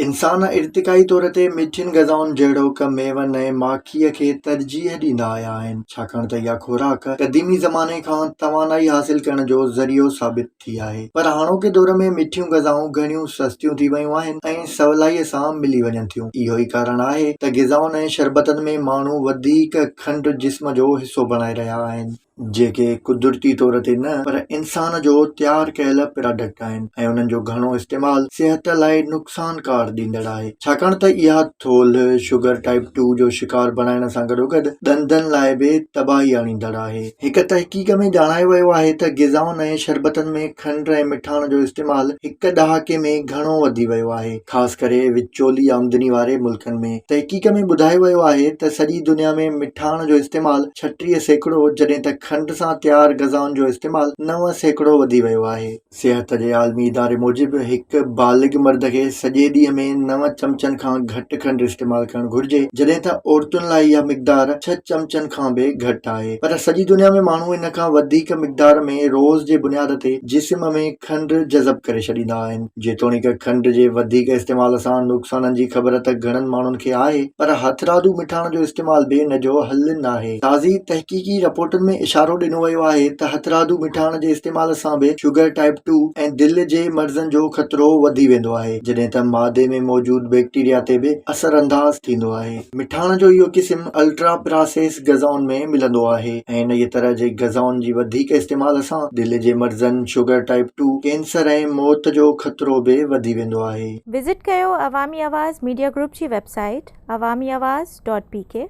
انسان ارتقائي طور تي مٺين غذائن جهڙوڪ ميون ۽ ماکيء کي ترجيح ڏيندا آيا آهن، ڇاڪاڻ ته اها خوراڪ قديمي زماني کان توانائي حاصل ڪرڻ جو ذريعو ثابت ٿي آهي. پر هاڻوڪي دور ۾ مٺيون غذائون گهڻيون سستيون ٿي ويون آهن ۽ سولائيء سان ملي وڃن ٿيون. اهو ئي ڪارڻ آهي ته غذائن ۽ شربتن ۾ ماڻهو وڌيڪ کنڊ جسم جو حصو بڻائي رهيا آهن. جيڪي قدرتي طور تي نه پر انسان جو تيار ڪيل پراڊڪٽ آهن ۽ انهن جو گهڻو استعمال صحت لاء نقصانڪار ڏيندڙ آهي ڇاڪاڻ ته اها ٿولهه، شگر ٽائپ ٽو جو شڪار بڻائڻ سان گڏوگڏ ڏندن لاء به تباهي آڻيندڙ آهي. هڪ تحقيق ۾ ڄاڻايو ويو آهي ته غذائن ۽ شربتن ۾ کنڊ ۽ مٺاڻ جو استعمال هڪ ڏهاڪي ۾ گهڻو وڌي ويو آهي. خاص ڪري وچولي آمدني واري ملڪن ۾. تحقيق ۾ ٻڌايو ويو آهي ته سڄي دنيا ۾ مٺاڻ جو استعمال 36% جڏهن ته کنڊ سان تيار غذائن جو استعمال 9% وڌي ويو آهي. صحت جي عالمي اداري موجب هڪ بالغ مرد کي سڄي ڏينهن ۾ نو چمچن کان گهٽ کنڊ استعمال ڪرڻ گهرجي جڏهن ته عورتن لاء اها مقدار ڇهه چمچن کان به گهٽ آهي پر سڄي دنيا ۾ ماڻهو ان کان وڌيڪ مقدار ۾ روز جي بنياد تي جسم ۾ کنڊ جذب ڪري ڇڏيندا آهن. جيتوڻيڪ کنڊ جي وڌيڪ استعمال سان نقصانن جي خبر ته گهڻن ماڻهن کي آهي پر هٿرادو مٺاڻ جو استعمال به ان جو حل ناهي. تازي تحقيقي رپورٽن ۾ اشارو ڏنو ويو آهي ته هٿرادو مٺاڻ جي استعمال سان به شگر ٽائپ ٽو ۽ دل جي مرضن جو خطرو وڌي ويندو آهي جڏهن ته معدي ۾ موجود بيڪٽيريا تي به اثرانداز ٿيندو آهي. مٺاڻ جو اهو قسم الٽرا پراسيس غذائن ۾ ملندو آهي ۽ انهيء طرح جي غذائن جي وڌيڪ استعمال سان دل جي مرضن، شگر ٽائپ ٽو، ڪينسر ۽ موت جو خطرو به وڌي ويندو آهي. وزٽ ڪيو عوامي آواز ميڊيا گروپ جي website Awami Awaz dot P K.